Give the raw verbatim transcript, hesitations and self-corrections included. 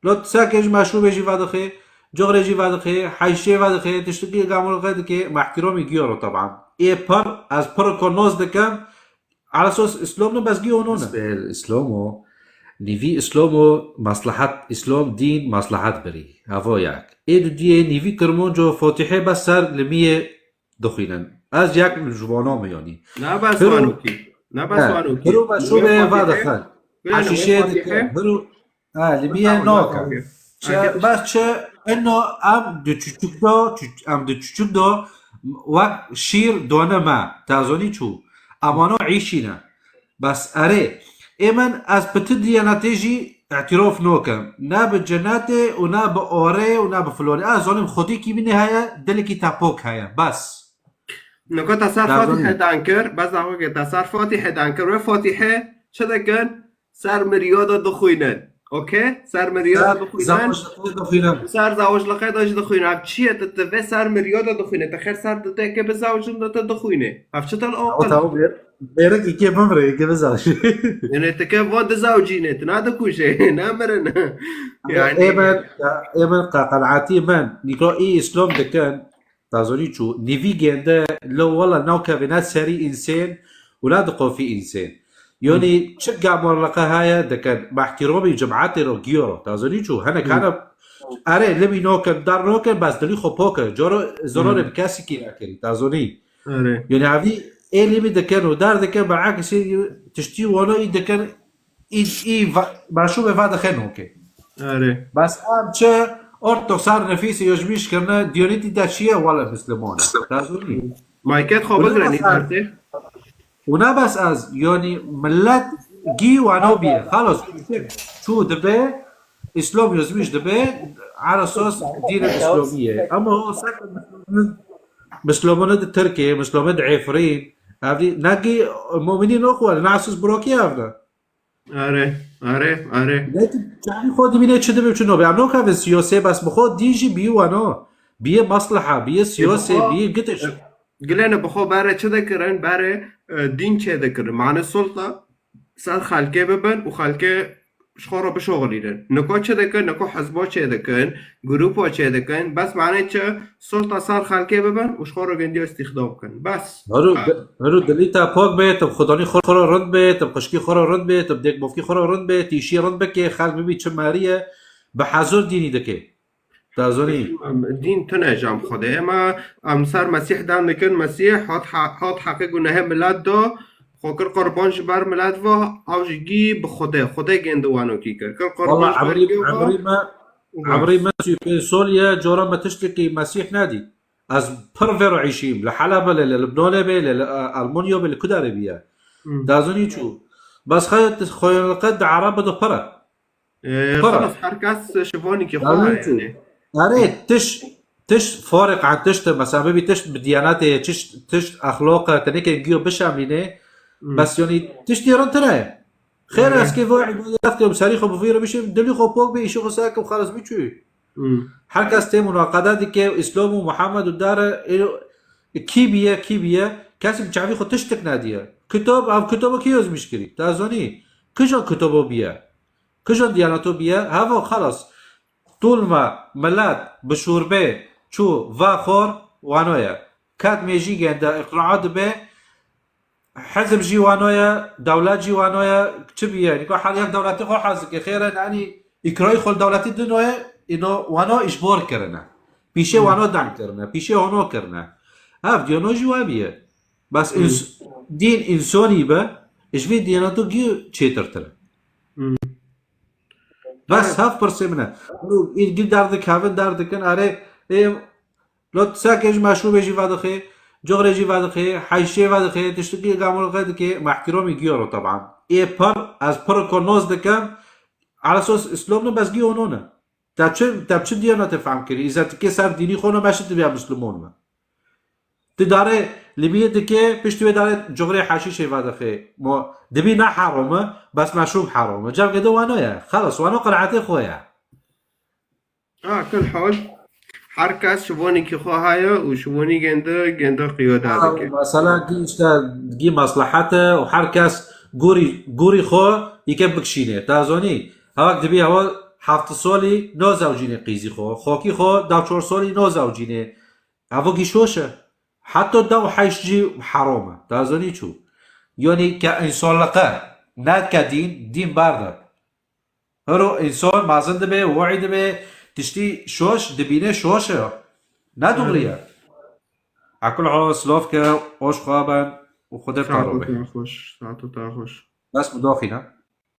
Lo tu sekê ji meşrûbê jî vedixê, coxrê jî vedixê, heyşê vedixê, tiştikî gamolxe dike, me ihtiramî giyo ro teban. Ê pir, ez pir konoz dikim, ala sos Îslam ne, bes giyo non e. Îslam o, nîvî Îslam o, maslahat Îslam, dîn, maslahat birî. Evo yek. Ê dudiyê nîvî kirmonco Fatihê bes ser limiyê dixwînin. Ez yek ji vana me yanî. Ne bes Hiro- wanokî. Ne bes He, wanokî. Hiro meşrûbê vedixin. Heşîşê dike. Hiro Ha, li bîyê noke. Çi, bes çi, ino em di çuçuk do, çuç-, em di çuçuk do, wek şîr done me. Tazonî çû. Amano îşîne. Bes erê. Ê min ez bi ti diyanetê jî îtirof nokim. Ne bi cenetê û ne bi orê û ne bi filonê. Ez zonim xwedî kî binê heye, dilekî te pok heye. Bes. Niko te ser Fatîhe dan kir, bes daxo ke te ser Fatîhe dan kir. Wê Fatîhe çi dikin? Ser miriyo de dixwînin. Okey? Ser miriyo de dixwînin. Ser zawajliqê de jî dixwînin. Ev çi ye? Tu, tu vê ser miriyo de dixwîne. Tu xêr ser tu tê ke bizawicin de tu dixwîne. Ev çi tal aqil? Tamam, bêrekî kê bimre, kê bizawicî. Yani tu ke va dizawicîne, tu nadikuje, namirin. Yani ê min, ê min qe-, qenaetî min, nîka î Îslam dikin, Tazonî çû, nîvî gênde, lo wela navkevê ne serî însên û ne diqofî însên. Yonî çi gamarliqe heye dikin, me ihtiramî cemaetê ro giyo ro. Tazonî çû, hinek hene, erê, limî nokin, dar nokin, bes dilî xwe poke. Coro zirorê bi kesikî nekirî. Tazonî. Erê. Yonî evî ê limî dikin û dar dikin, berekisî tiştî wano î dikin, Î, î va-, meşrûbê vedixe nokê. Erê. Bes em çi ortodoks her nefîsê yojmîş kirine, Diyonîtî de çi ye, wele Misliman e. Tazonî. Mayket xwe bigire nî dertê. Û ne bes ez, yonî millet gî wano biye. Xalos, çû dibe, Îslam yojmîş dibe, ala sos dînê Îslamî ye. Ama o seke Misliman, Misliman di Tirkê, Misliman di Efrîn, evdî, ne gî muminî noxwe, ne siz brokî evde. Erê, erê, erê. Belkî çavî xwe dibîne çi dibe çi nobe. Em nokevin siyosê bes bi xwe dî jî bî wano. Bîye maslaha, bîye siyosê, bîye gitiş. Gilene bi xwe bere çi dikirin, bere, e, dîn çê dikirin. Mane sulta ser xelkê bibin û xelkê ji xwe re bişoxilînin. Niko çi dikin, niko hizbo çê dikin, grupo çê dikin. Bes mane çi? Sulta ser xelkê bibin û ji xwe re gendiya îstîxdam bikin. Bes. Hero, hero dilî te pak be, tu bi Xudanî xwe re rind be, tu bi xişkî xwe re rind be, tu bi dêk bovkî xwe re rind be, tîşî rind bike, xelk bibî çi merî ye, bi hezor dînî dike. Te zanî? Dîn tune jam Xwedê. Ema em ser Mesîh dan dikin, Mesîh hat ha-, hat heqê gunehê milet do, xwe kir qurban ji ber milet va, ew ji gî bi Xwedê, Xwedê gêndi wanokî kir. Kir qurban Wala ji ber emrî, gî va. Emrî me, Bas. Emrî me sî pênc sol ye, cora me tiştekî Mesîh nedî. Ez pir vê re îşîm. Li Helebê lê, li Libnanê bê lê, li, e, Almanya bê, li ku derê bîye. Hmm. Dazonî çû. Bes xwe, xwe li qet di Ereb de pir e. Ee, Pir e. Xelas, her kes şivanîkî xwe Dazonî heye çû. Yani. Erê, tiş, tiş farq an tiş de, mesela bibî tiş bi diyanetê, tiş, tiş exloqa, teneke giyo bişemlîne. Hmm. Bes yani tiştî rin tine. Xêr, Evet. ez kê vo ibadet kim, serî xwe bi vî re bişim, dilî xwe pok be, îşî xwe ser kim, xelas biçû. Hmm. Her kes tê munaqede dike, Îslam û Muhammed û dare, ê, kî biye, kî biye, kesî bi çavî xwe tiştik nediye. Kitab, ev kitaba kî yozmîş kirî? Te zanî? Kijan kitabo biye? Kijan diyanato biye? Heva xelas. Tolma, milet, bi şorbe, çû, va xor, wanoye. Ket mêjî gende, îqraa dibe, Hizb jî wano ye, dewlet jî wano ye, çi bîye? Nîka her yek dewletê xwe hez dike. Xêr e, yanî îkrayî xwe li dewletî dino ye, îno wano îjbor kirine. Pîşê Hmm. wano deng kirine, pîşê hono kirine. Ev diyano jî we bîye. Bes Hmm. îns-, dîn însonî be, ji vê diyanato gî çêtirtir e. Hmm. Bes Evet. hev pirsê min e. Îlgî derdikevin, derdikin, erê, ê, Lo tu sekê ji meşrûbê jî vedixê, coxrê jî vedixê, heyşê vedixê, tiştikî gamolxe dike, me ihtiramî giyo ro teban. Ê pir, ez pir konoz dikim, ala sos Îslam ne, bes giyo non e. Te çi, te çi diyanetê fehm kirî? Îzzetikê ser dînî xwe ne, meşit dibe Misliman me. Ti dare Libiyê dike, piştî wê dare coxrê heşîşê vedixê. Mo, dibî ne heram e, bes meşrûb heram e. Cevgê de wano ye. Xelas, wano qenaetê xwe ye. Ha, kul hal. Her kes şivanekî xwe heye û şivanî gende, gende qiyade Ha, dike. Mesela gî işte, gî maslahat e û her kes gorî, gorî xwe yike bikşîne. Ta zanî, hewek dibî hewa heft solî nozewcînê qîzî xwe. Xokî xwe da çor solî nozewcînê. Evo kî şoş e. Heta da û heşt jî heram e. Da zanî çû. Yanî ke însanlike nedike dîn, dîn berde. Hero însan mezin dibe, wahî dibe, tiştî şoş, dibîne şoş e. Ne doğru ye. Ekul ha, silav ke, hoş xwe ben û Xwedê Saeto paro be. te xweş, saeto te xweş. Bes mudaxîne.